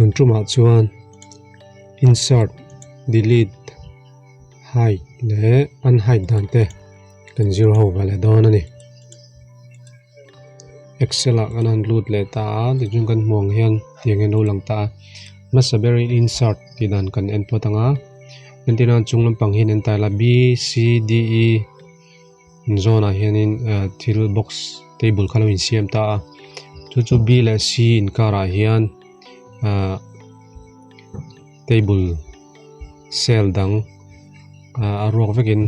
Tun tumah chuan insert, delete, hide leh unhide dan te kan zir ho ve leh dawn a ni. Excel ah kan han lut leh ta a tichuan kan hmuh ang hian tiang hian a lo lang ta a hmasa berin insert tih dan kan en phawt ang a entir nan chung lampang hian en ta ila b c d e zawnah hianin ah thil box table kha lo insiam ta a chu chu b leh c inkarah hian ah table cell dang ah a ruak vekin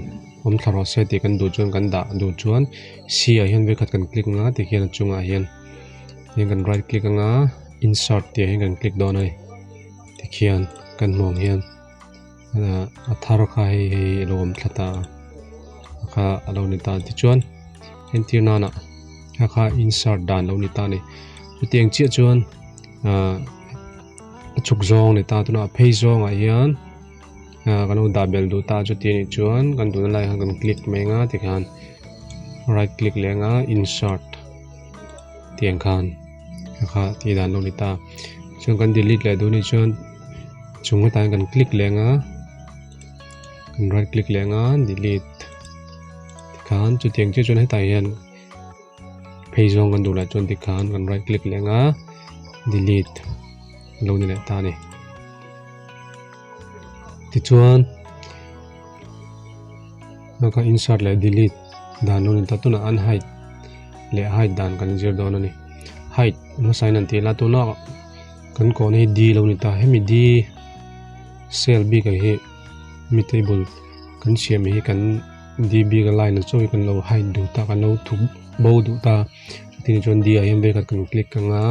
awm thla rawh se tih kan duh chuan kan dah duh chuan c ah hian vekhat kan click anga tikhian a chungah hian hian kan right click anga insert tih ah hian kan click dawn a ni tikhian kan hmuh ang hian ah a thar kha hei hei a lo awm thla ta a kha a lo ni ta tichuan entir nana kha kha insert dan lo ni ta a ni chutiang chiah chuan ah a chhuk zawng ni ta tuna a phei zawngah hian ah kan lo dah belh duh ta chuti anih chuan kan duhna lai khan kan click mai anga tikhan right click leh anga insert tih ang khan kha kha tih dan lo ni ta chuan kan delete leh duh anih chuan chung hetah hian kan click leh anga kan right click leh anga delete tikhan chutiang chiah chuan hetah hian. Phei zawng kan duh lah chuan tikhan kan right click leh anga delete a lo ni leh ta a ni. Tichuan ka insert leh delete dan lo ni ta tunah unhide leh hide dan kan zir dawn a ni. Hide hmasa in an tih la tuna kan kawhna hi D lo ni ta hemi D cell bik ah hi mi table kan siam hi kan. D bik a line a chaw hi kan lo hide duh ta kan lo thup bo duh ta chutih chuan D ah hian vekhat kan click anga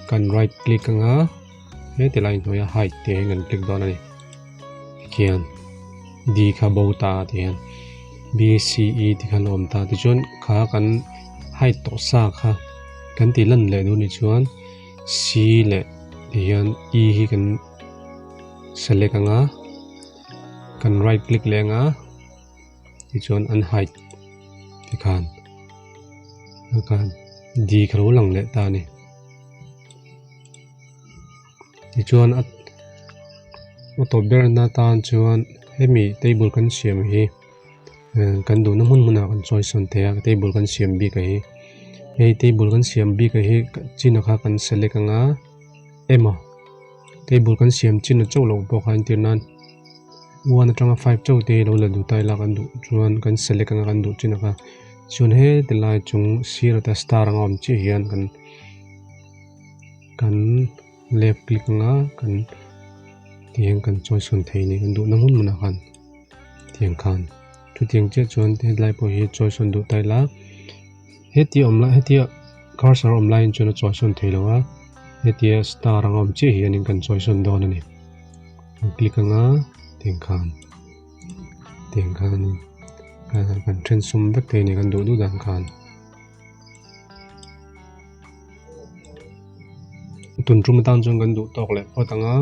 kan right click anga heti lai hnuaia hide tih ah hian kan click dawn a ni tikhian D kha bo ta tih hian B C E tih khan a awm ta tichuan kha kan hide tawh sa kha kan tih lan leh duh anih chuan C leh ti hian E hi kan select anga. Kan right click leh anga tichuan unhide tikhan khan D kha lo lang leh ta a ni tichuan a tawp ber na tan chuan hemi table kan siam hi kan duhna hmun hmunah kan chawi sawn thei a table kan siam bik a hi hei table kan siam bik a hi chin a kha kan select anga emaw table kan siam chin a chauh loh pawh kha entir nan one atanga five chauh te hi lo la duh ta ila kan duh chuan kan select anga kan duh chin a kha chuan heti lai chung sir ata star anga awm chiah hian kan kan left click anga kan tihian kan chawi sawn thei a ni kan duhna hmun hmunah khan tiang khan chutiang chiah chuan hetlai pawh hi chawi sawn duh ta ila heti awm lai hetia cursor awm laiin chuan a chawi sawn thei lo a hetia star anga awm chiah hianin kan chawi sawn dawn a ni kan click anga tiang khan tiang khanin kan then sum vek thei a ni kan duh duh dan khan. Tun tum atan chuan kan duh tawk leh phawt ang a.